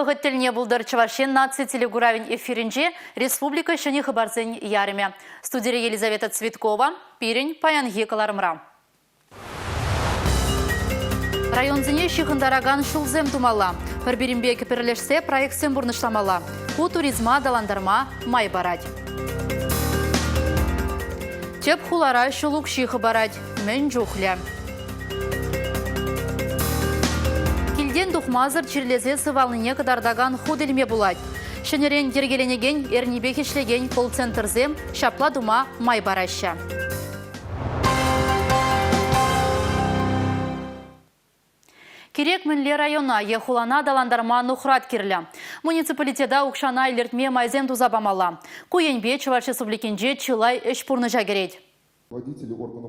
Вӑхӑт тӗлне пултӑр Чӑваш Ен наци телекуравӗн эфирӗнче республика ҫӗнӗ хыпарсен ярӑмӗ. Студире Елизавета Цветкова, пирӗн паянхи кӑларӑмра. Районсене ҫыхӑнтаракан ҫулсем тумалла. Пӗр-пӗринпе пӗрлешсе проектсем пурнӑҫламалла. Ку туризма аталантарма май парать. Тӗп хулара ҫул укҫи хӑпарать. Мӗн чухлӗ? Килтен тухмасӑр чирлесе сывалнине кӑтартакан хут илме пулать. Ҫӗнӗрен йӗркеленекен эрнипех ӗҫлекен колл-центрсем ҫапла тума май параҫҫӗ. Кирек мӗнле района е хулана аталантарма нухрат кирлӗ. Муниципалитета укҫана илӗртме майсем туса памалла. Ку енпе Чӑваш Республикинче чылай ӗҫ пурнӑҫа кӗрет.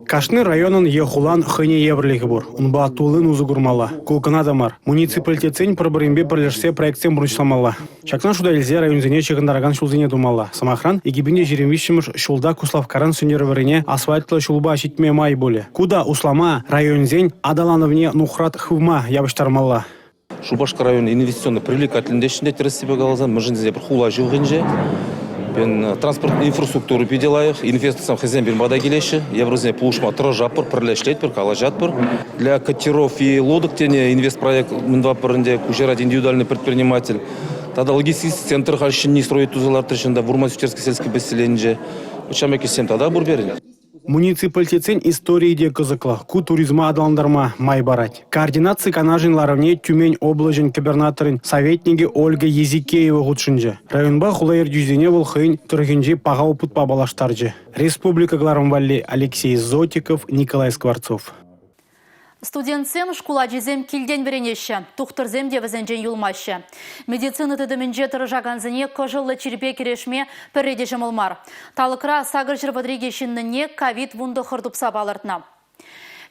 Кашни районӑн е хулан хӑйне евӗрлӗхӗ пур. Унпа туллин усӑ курмалла. Ку кӑна та мар. Муниципалитетсен пӗр-пӗринпе пӗрлешсе проектсем пурнӑҫламалла. Ҫакна шута илсе районсене ҫыхӑнтаракан ҫулсене тумалла. Сӑмахран, 2023-мӗш ҫулта Куславккаран Сӗнтӗрвӑррине асфальтлӑ ҫулпа ҫитме май пулӗ. Ку та услама районсен аталанӑвне нухрат хывма явӑҫтармалла. Шупашкар районӗ инвестиционно привлекательный теҫҫӗ те тӗрӗссипе каласан, мӗншӗн тесен эпир хула ҫывӑхӗнче. Пирӗн транспорт инфраструктура питӗ лайӑх, инвесторсем хӑйсем пирӗн пата килеҫҫӗ, эпир вӗсене пулӑшма тӑрӑшатпӑр, пӗрле ӗҫлетпӗр, калаҫатпӑр. Для катеров и лодок тенӗ инвестпроект мӗн тӑватпӑр ӗнтӗ, куҫарать индивидуальный предприниматель. Тата логистический центр халь ҫӗнни строить туса лартрӗҫ унта Вурман-Сютерский сельский поселенинче. Ҫамрӑксем тата пур пирӗн. Муниципалитетсен историйӗ те кӑсӑклӑ. Ку туризма аталантарма май парать. Координаци канашӗн ларӑвне Тюмень облаҫӗн кӗпӗрнаторӗн советникӗ Ольга Езикеева хутшӑнчӗ. Районпа хула ертӳҫисене вӑл хӑйӗн тӑрӑхӗнчи паха опытпа паллаштарчӗ. Республика кӑларӑм валли Алексей Зотиков, Николай Скворцов. Студентсем, шкул ачисем килтен вӗренеҫҫӗ. Тухтӑрсем те вӗсенчен юлмаҫҫӗ. Медицина тытӑмӗнче тӑрӑшакансене кӑшӑллӑ чирпе кӗрешме пӗрре те ҫӑмӑл мар. Талӑкра сакӑр ҫӗр ҫыннине ковид-19 тупса палӑртнӑ.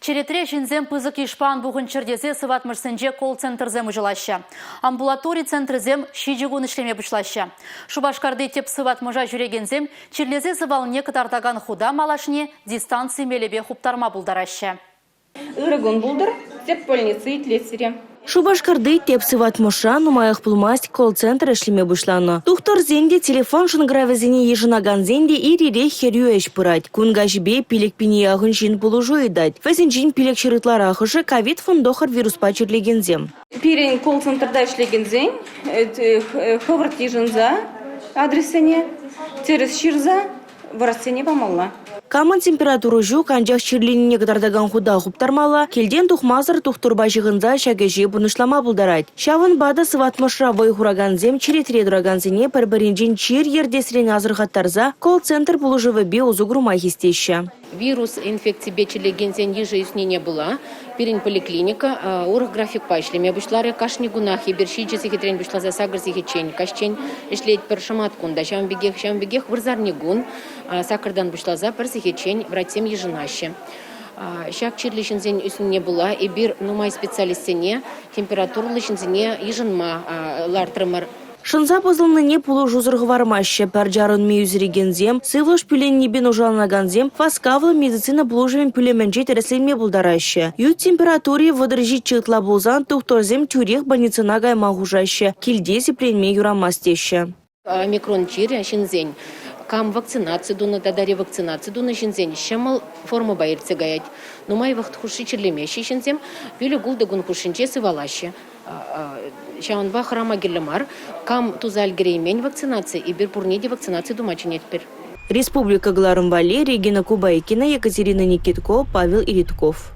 Черетре ҫынсем пысӑк йышпа ан пухӑнччӑр тесе сыватмӑшсенче колл-центрсем уҫӑлаҫҫӗ. Амбулатори центрӗсем ҫичӗ кун ӗҫлеме пуҫлаҫҫӗ. Шупашкарти тӗп сыватмӑша ҫӳрекенсем чирлесе сывалнине кӑтартакан хута малашне дистанци мелӗпе хуптарма пултараҫҫӗ. Ырӑ кун пултӑр, тӗп больница итлет сире. Шупашкарти тӗп сыватмӑшра нумаях пулмасть колл-центр ӗҫлеме пуҫланӑ. Тухтӑрсен те, телефон шӑнкӑравӗсене йышӑнакансен те ир-ирех хӗрӳ ӗҫ пырать. Кун каҫипе 5000 яхӑн ҫын пулӑшу ыйтать. Вӗсенчен 500 ытларахӑшӗ ковид-19 вируспа чирлекенсем. Пирӗн колл-центрта ӗҫлекенсен хӑвӑрт йышӑнса адрессене тӗрӗс ҫырса врачсене памалла. Камӑн температура ҫук, анчах чирленине кӑтартакан хута хуптармалла, килтен тухмасӑр тухтӑрпа ҫыхӑнса ҫак ӗҫе пурнӑҫлама пултарать. Ҫавӑнпа та сыватмӑшра вӑй хуракансем черетре тӑракансене пӗр-пӗринчен чир ертесрен асӑрхаттарса колл-центр пулӑшӑвӗпе усӑ курма хистеҫҫӗ. Вирус инфекципе чирлекенсен йышӗ ӳснине пула пирӗн поликлиника урӑх графикпа ӗҫлеме пуҫларӗ. Кашни кунах эпир ҫичӗ сехетрен пуҫласа сакӑр сехетчен каҫчен ӗҫлетпӗр. Шӑмат кун та ҫавӑн пекех, ҫавӑн пекех вырсарни кун саккӑртан пуҫласа пӗр сехетчен врачсем йышӑнаҫҫӗ. Ҫак чирлӗ ҫынсен ӳснине пула эпир нумай специалистсене температурӑллӑ ҫынсене йышӑнма лартрӑмӑр. Шӑнса пӑсӑлнине пулӑшусӑр хӑвармаҫҫӗ. Пӗр чарӑнми ӳсӗрекенсем, сывлӑш пӳленнипе нушаланакансем васкавлӑ медицина пулӑшӑвӗн пӳлӗмӗнче тӗрӗсленме пултараҫҫӗ. Ӳт температури 37 ытла пулсан тухтӑрсем тӳрех больницӑна кайма хушаҫҫӗ, килте сипленме юрамасть теҫҫӗ. Омикрон чирӗ ҫынсен кам вакцинаци тунӑ тата ревакцинаци тунӑ ҫынсен ҫӑмӑл формӑпа иртсе каять. Нумай вӑхӑт хушши чирлемеҫҫӗ ҫынсем, пилӗк-ултӑ кун хушшинче сывалаҫҫӗ. Ҫавӑнпа хӑрама кирлӗ мар. Кам туса ӗлкӗреймен вакцинаци, эпир пурне те вакцинаци тума чӗнетпӗр. Республика кӑларӑм валли Регина Кубайкина, Екатерина Никитко, Павел Иритков.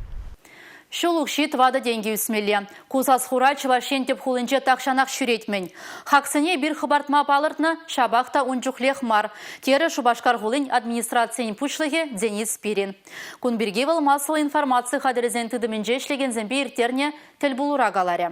Ҫул укҫи тӑватӑ тенкӗ ӳсмелле. Ку сас-хура Чӑваш Ен тӗп хулинче тахҫанах ҫӳрет-мӗн. Хаксене эпир хӑпартма палӑртнӑ, ҫапах та ун чухлех мар, терӗ Шупашкар хулин администрацийӗн пуҫлӑхӗ Денис Спирин. Кун пирки вӑл массӑллӑ информаци хатӗрӗсен тытӑмӗнче ӗҫлекенсемпе ирттернӗ тӗл пулура каларӗ.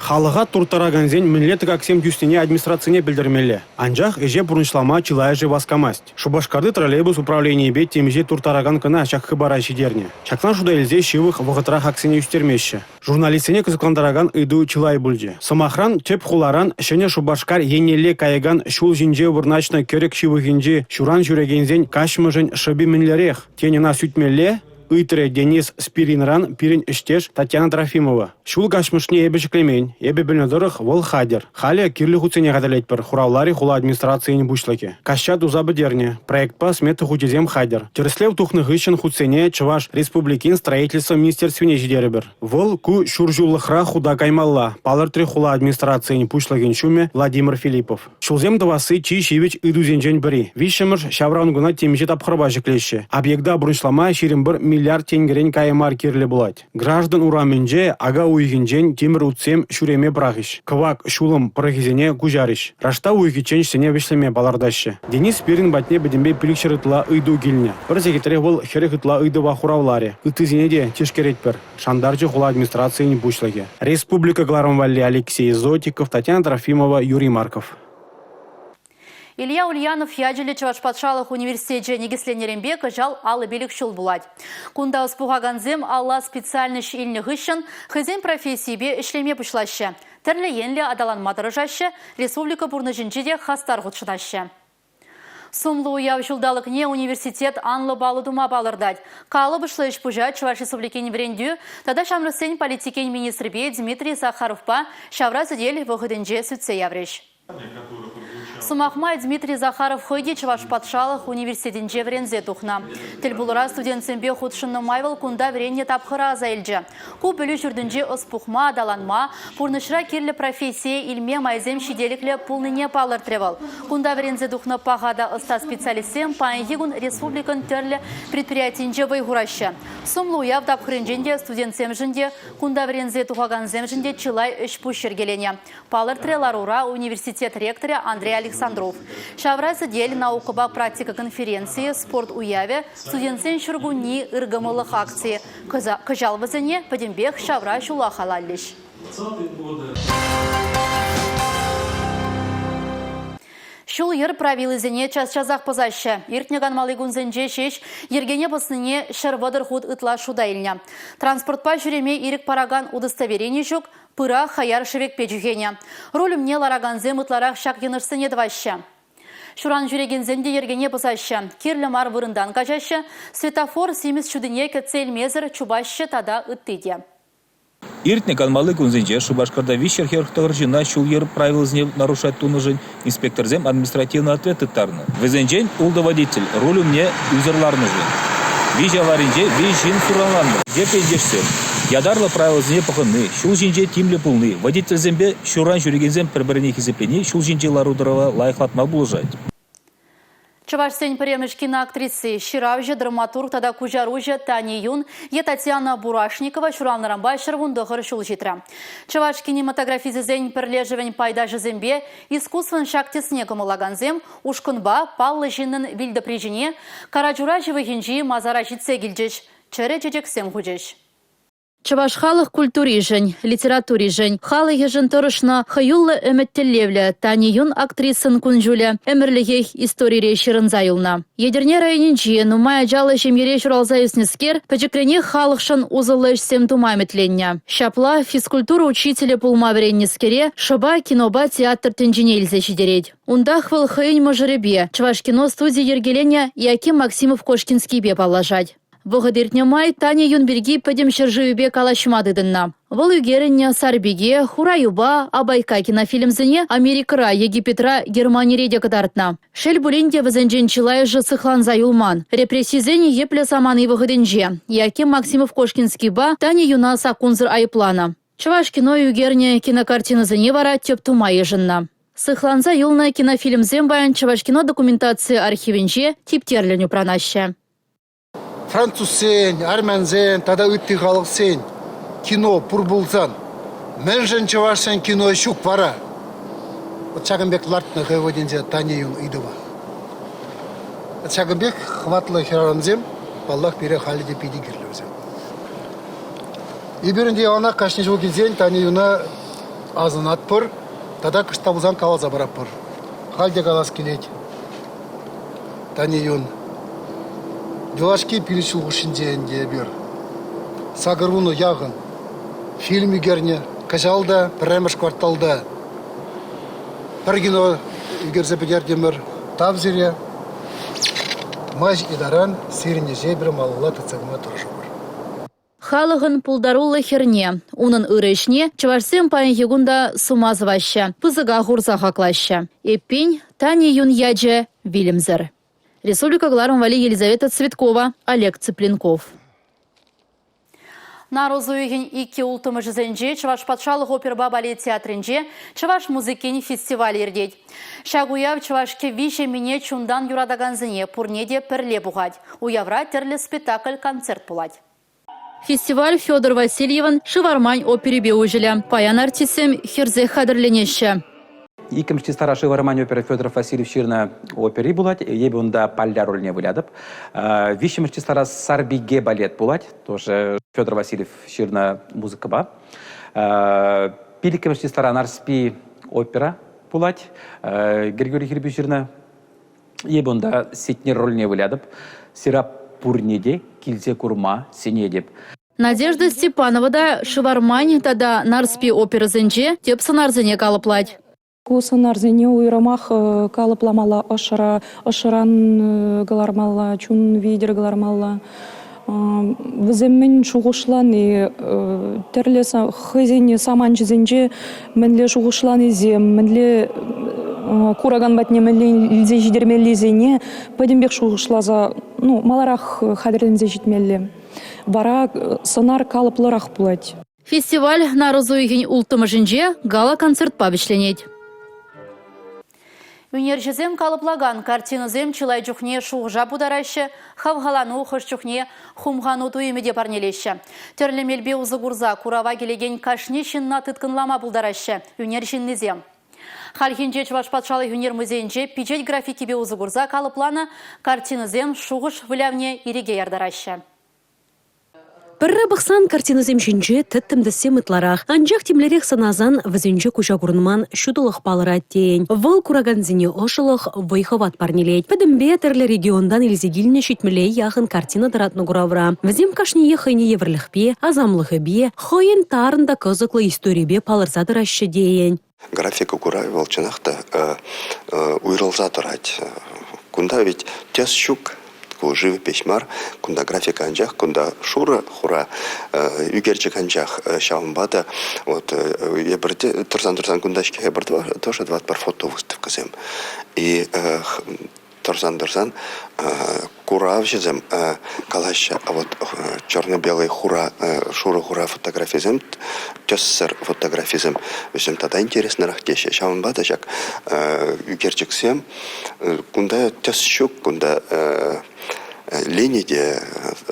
Халӑха турттаракансен мӗнле тӑкаксем тӳснине администрацине пӗлтермелле. Анчах ӗҫе пурнӑҫлама чылайӑшӗ васкамасть. Шупашкарти троллейбус управленийӗпе темиҫе турттаракан кӑна ҫак хыпара ҫитернӗ. Ҫакна шута илсе ҫывӑх вӑхӑтра хаксене ӳстермеҫҫӗ. Журналистсене кӑсӑклантаракан ыйту чылай пулчӗ. Сӑмахран, тӗп хуларан Ҫӗнӗ Шупашкар еннелле каякан ҫул ҫинче вырнаҫнӑ кӗрӗк ҫывӑхӗнчи ҫуран ҫӳрекенсен каҫмӑшӗн шӑпи мӗнлерех? Тен, ӑна сӳтмелле? Ыйтрӗ Денис Спиринран пирӗн ӗҫтеш Татьяна Трофимова. Ҫул каҫмӑшне эпӗ ҫӗклемен. Эпӗ пӗлнӗ тӑрӑх, вӑл хатӗр. Халӗ кирлӗ хутсене хатӗрлетпӗр, хуравларӗ хула администрацийӗн пуҫлӑхӗ. Каҫҫа туса пӗтернӗ, проектпа смета хучӗсем хатӗр. Тӗрӗслев тухнӑ хыҫҫӑн хутсене Чӑваш Республикин строительство министерствине ҫитерӗпӗр. Вӑл ку ҫур ҫуллӑхра хута каймалла, палӑртрӗ хула администрацийӗн пуҫлӑхӗн ҫумӗ Владимир Филиппов. Ҫулсем тӑвасси чи ҫивӗч ыйтусенчен пӗри. Виҫҫӗмӗш ҫавра ункӑна темиҫе тапхӑрпа ҫӗклеҫҫӗ. Объекта пурнӑҫлама 21 миллиард тенкӗрен кая мар кирлӗ пулать. Граждан урамӗнче ака уйӑхӗнчен тимӗр утсем ҫӳреме пӑрахӗҫ. Кӑвак ҫулӑм пӑрӑхӗсене куҫарӗҫ. Раштав уйӑхӗччен ӗҫсене вӗҫлеме палӑртаҫҫӗ. Денис Спирин патне пӗтӗмпе 500 ытла ыйту килнӗ. Пӗр сехетре вӑл 40 ытла ыйтӑва хуравларӗ. Ыттисене те тишкеретпӗр, шантарчӗ хула администрацийӗн пуҫлӑхӗ. Республика кӑларӑм валли Алексей Зотиков, Татьяна Трофимова, Юрий Марков. Илья Ульянов ячӗллӗ Чӑваш патшалӑх университечӗ никӗсленнӗренпе кӑҫал 55 ҫул пулать. Кунта ӑс пухакансем алла специальноҫ илнӗ хыҫҫӑн хӑйсен профессийӗпе ӗҫлеме пуҫлаҫҫӗ. Тӗрлӗ енлӗ аталанма тӑрӑшаҫҫӗ, республика пурнӑҫӗнче те хастар хутшӑнаҫҫӗ. Сумлӑ уяв ҫулталӑкне университет анлӑ паллӑ тума палӑртать. Калӑпӑшлӑ ӗҫ-пуҫа Чӑваш Республикин вӗрентӳ тата ҫамрӑксен политикин министрӗпе Дмитрий Сахаровпа ҫавра сӗтел вӑхӑтӗнче сӳтсе яврӗҫ. Сӑмах май, Дмитрий Захаров хӑй те Чӑваш патшалӑх университетӗнче вӗренсе тухнӑ. Тӗлпулура студентсемпе хутшӑннӑ май вӑл кунта вӗреннӗ тапхӑра аса илчӗ. Ку пӗлӳ ҫуртӗнче ӑс пухма, аталанма, пурнӑҫра кирлӗ профессие илме майсем ҫителӗклӗ пулнине палӑртрӗ вӑл. Кунта вӗренсе тухнӑ паха та ӑста специалистсем паянхи кун республикӑн тӗрлӗ предприятийӗнче вӑй хураҫҫӗ. Сумлӑ уяв тапхӑрӗнчен те студентсемшӗн те, кунта вӗренсе тухакансемшӗн те чылай ӗҫ-пуҫ йӗркеленӗ. Палӑртрӗ ларура университет ректорӗ Андрей Александров. Ҫавра сӗтел, наукӑпа практика конференцийӗ, спорт уявӗ, студентсен ҫуркунни ыркӑмӑллӑх акцийӗ. Кӑҫал вӗсене пӗтӗмпех ҫавра ҫула халаллӗҫ. Ҫул-йӗр правилисене час-часах пӑсаҫҫӗ. Иртнӗ канмалли кунсенче ҫеҫ йӗркене пӑснине 130 хут ытла шута илнӗ. Транспортпа ҫӳреме ирӗк паракан удостоверени ҫук, Пыра хаяр шӗвекпе чӳхенӗ. Руль умне ларакансем ытларах ҫак йӑнӑшсене тӑваҫҫӗ. Ҫуран ҫӳрекенсем те йӗркене пӑсаҫҫӗ. Кирлӗ мар вырӑнтан каҫаҫҫӗ, светофор симӗс ҫутине кӗтсе илмесӗр чупаҫҫӗ тата ытти те. Иртнӗ канмалли кунсенче Шупашкарта 349 ҫынна ҫул-йӗр правилисене нарушать тунӑшӑн инспекторсем административлӑ ответ тыттарнӑ. Вӗсенчен ултӑ водитель руль умне ӳсӗр ларнӑшӑн. Виҫ аваринче виҫ ҫын суранланнӑ. Тепӗр ентешсем ятарлӑ правилӑсене пӑхӑнни, ҫул ҫинче тимлӗ пулни, водительсемпе ҫуран ҫӳрекенсем пӗр-пӗрне хисеплени ҫул ҫинчи лару-тӑрӑва лайӑхлатма пулӑшать. Чӑвашсен пӗрремӗш киноактриси, ҫыравҫӑ, драматург тата куҫаруҫӑ Тани Юн е Татьяна Бурашникова ҫуралнӑранпа 119 ҫул ҫитрӗ. Чӑваш кинематографисчӗсен пӗрлешӗвӗн пайташӗсемпе искусствӑн ҫак тӗсне кӑмӑллакансем ушкӑнпа паллӑ ҫыннӑн вилтӑпри ҫине Карачура ҫывӑхӗнчи масара ҫитсе килчӗҫ, чӗрӗ чечексем хучӗҫ. Чӑваш халӑх культуришӗн, литературишӗн, халӑхӗшӗн тӑрӑшнӑ хӑюллӑ ӗмӗт-тӗллевлӗ Тани Юн актрисӑн кун-ҫулӗ ӗмӗрлӗхех историре ҫырӑнса юлнӑ. Етӗрне районӗнчи нумай ачаллӑ ҫемьере ҫуралса ӳснӗскер пӗчӗкренех халӑхшӑн усӑллӑ ӗҫсем тума ӗмӗтленнӗ. Ҫапла физкультура учителӗ пулма вӗреннӗскере шӑпа кинопа театр тӗнчине илсе ҫитерет. Унтах вӑл хӑйӗн мӑшӑрӗпе, Чӑвашкино студи йӗркеленӗ Яким Максимов-Кошкинскийпе паллашать. Вӑхӑт иртнӗ май Таня Юн пирки пӗтӗм ҫӗршывӗпе калаҫма тытӑннӑ. Вӑл ӳкерӗннӗ «Сарпике», «Хура юпа», «Абайка» кинофильмсене Америкӑра, Египетра, Германире те кӑтартнӑ. Шел пулин те вӗсенчен чылайӑшӗ сыхланса юлман. Репрессисен йӗплӗ самани вӑхӑтӗнче Яким Максимов-Кошкинскийпа Таня Юна саккунсӑр айӑпланӑ. Чӑваш кино ӳкернӗ кинокартинӑсене вара тӗп тума йышӑннӑ. Сыхланса юлнӑ кинофильмсем паян Чӑвашкино документаци архивӗнче типтерлӗн упранаҫҫӗ. Французсен, армянсен тата ытти халӑхсен кино пур пулсан, мӗншӗн чӑвашсен кино ҫук вара? Вот ҫакӑн пек лартнӑ хӑй вӑхӑтӗнче Таня Юн ыйтӑва. Ҫакӑн пек хӑватлӑ хӗрарӑмсем, паллах, пире халӗ те питӗ кирлӗ вӗсем. Эпир ӗнтӗ яланах кашни ҫул килсен Таня Юна асӑнатпӑр тата кӑшт та пулсан каласа паратпӑр. Халь те калас килет. Тани Юн. Юлашки пилӗк ҫул хушшинче ӗнтӗ эпир 80 яхӑн фильм ӳкернӗ. Кӑҫал та пӗрремӗш кварталта пӗр кино ӳкерсе пӗтертӗмӗр. Тав сире. Маҫ и таран сирӗн ӗҫе эпир малалла тытса пыма тӑрӑшӑпӑр. Халӑхӑн пултаруллӑ хӗрне, унӑн ырӑ ӗҫне чӑвашсем паянхи кун та сума сӑваҫҫӗ, пысӑка хурса хаклаҫҫӗ. Эппин, Тани Юн ячӗ вилӗмсӗр. Республика кӑларӑм валли Елизавета Цветкова, Олег Цыпленков. Нарӑс уйӑхӗн икки улттӑмӗшӗсенче Чӑваш патшалӑх оперӑпа балет театрӗнче чӑваш музыкин фестивалӗ иртет. Ҫак уяв чӑваш кӗвви ҫеммине чунтан юратакансене пурне те пӗрле пухать. Уявра тӗрлӗ спектакль-концерт пулать. Фестиваль Федор Васильевӑн «Шывармань» оперипе уҫӑлӗ. Паян артистсем хӗрсех хатӗрленеҫҫӗ. Иккӗмӗш чистара «Шывармань» опера Федор Васильев ҫырнӑ опери пулать. Эпӗ унта Палля рольне вылятӑп. Виҫҫӗмӗш числара «Сарпике» балет пулать. Тоже Федор Васильев ҫырнӑ музыкӑпа. Пиллӗкмӗш числара «Нарспи» опера пулать. Григорий Хирбю ҫырнӑ. Эпӗ унта Сетнер рольне вылятӑп. Сира пурне те килсе курма сӗнетӗп. Надежда Степанова та «Шывармань» тата «Нарспи» оперӑсенче тӗп сӑнарсене калӑплать. Ку сӑнарсене уйрӑмах калӑпламалла, ӑшра, ӑшран кӑлармалла, чун витӗр кӑлармалла. Вӗсем мӗн шухӑшлани, тӗрлӗ хӑйсен саманчӗсенче мӗнле шухӑшланисем, мӗнле куракан патне мӗнле илсе ҫитермеллисене пӗтӗмпех шухӑшласа, ну, маларах хатӗрленсе ҫитмелле. Вара сӑнар калӑплӑрах пулать. Фестиваль нарӑс уйӑхӗн улттӑмӗшӗнче гала-концертпа вӗҫленет. Ӳнерҫӗсем калӑплакан картинӑсем чылай чухне шухӑша путараҫҫӗ, хавхалану хӑш чухне хумхану туйӑмӗ те парнелеҫҫӗ. Тӗрлӗ мелпе усӑ курса курава килекен кашни ҫынна тыткӑнлама пултараҫҫӗ ӳнер ҫыннисем. Хальхинче Чӑваш патшалӑх ӳнер музейӗнче пичет графикипе усӑ курса калӑпланӑ картинӑсем шухӑш вылявне ирӗке яртараҫҫӗ. Пӗрре пӑхсан картинӑсем ҫинче тӗттӗм тӗссем ытларах. Анчах темлерех сӑнасан вӗсенче куҫа курӑнман ҫутӑлӑх палӑрать тейӗн. Вӑл куракансене ӑшӑлӑх, вӑй-хӑват парнелет. Пӗтӗмпе тӗрлӗ регионтан илсе килнӗ ҫитмӗле яхӑн картина тӑратнӑ куравра. Вӗсем кашниех хӑйне евӗрлӗхпе, асамлӑхӗпе, хӑйӗн тарӑн та кӑсӑклӑ историпе палӑрса тӑраҫҫӗ тейӗн. Графика куравӗ вӑл чӑнах та уйрӑлса тӑрать. Кунта ведь тӗс ҫук, ку живопись мар, кунта графика анчах, кунта шурӑ, хура ӳкерчӗк анчах. Ҫавӑнпа та вот эпир тӑрсан-тӑрсан кунта-ҫке эпир тоже тӑватпӑр фотовыставкӑсем. И тӑрсан-тӑрсан куравҫӑсем калаҫҫӗ, а вот черно-белый хура, шурӑ хура фотографисем, тӗссӗр фотографисем, вӗсем тата интереснӑрах теҫҫӗ. Ҫавӑнпа та ҫак ӳкерчӗксем кунта тӗс ҫук, кунта лини те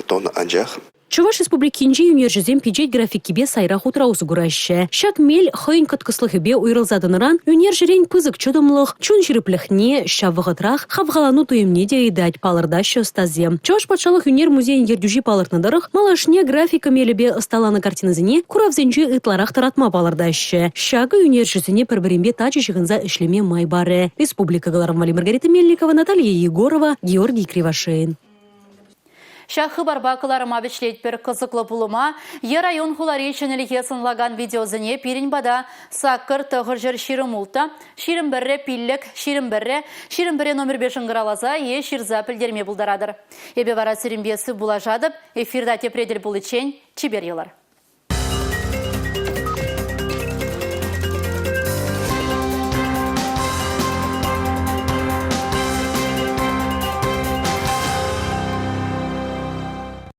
тон анчах. Чӑваш Республикинчи ӳнерҫӗсем пичет графикипе сайра хутра усӑ кураҫҫӗ. Ҫак мел хӑйӗн кӑткӑслӑхӗпе уйрӑлса тӑнӑран ӳнерҫӗрен пысӑк чӑтӑмлӑх, чун ҫирӗплӗхне, ҫав вӑхӑтрах хавхалану туйӑмне те ыйтать, палӑртаҫҫӗ ӑстасем. Чӑваш патшалӑх ӳнер музейӗн ертӳҫи палӑртнӑ тӑрӑх, малашне графика мелӗпе ӑсталанӑ картинӑсене куравсенче ытларах тӑратма палӑртаҫҫӗ. Ҫакӑ ӳнерҫӗсене пӗр-пӗринпе тачӑ ҫыхӑнса ӗҫлеме май парӗ. Республика кӑларӑм валли Маргарита Мельникова, Наталья Егорова, Георгий Кривошеин. Ҫак хыпарпа кӑларӑма вӗҫлетпӗр. Кӑсӑклӑ пулӑма е район-хулари ҫӗнӗлӗхе сӑнлакан видеосене пирӗн пата 8 926 21 5 21 21 номерпе шӑнкӑравласа е ҫырса пӗлтерме пултаратӑр. Эпӗ вара сирӗнпе сывпуллашатӑп. Эфирта тепре тӗл пуличчен чипер юлӑр.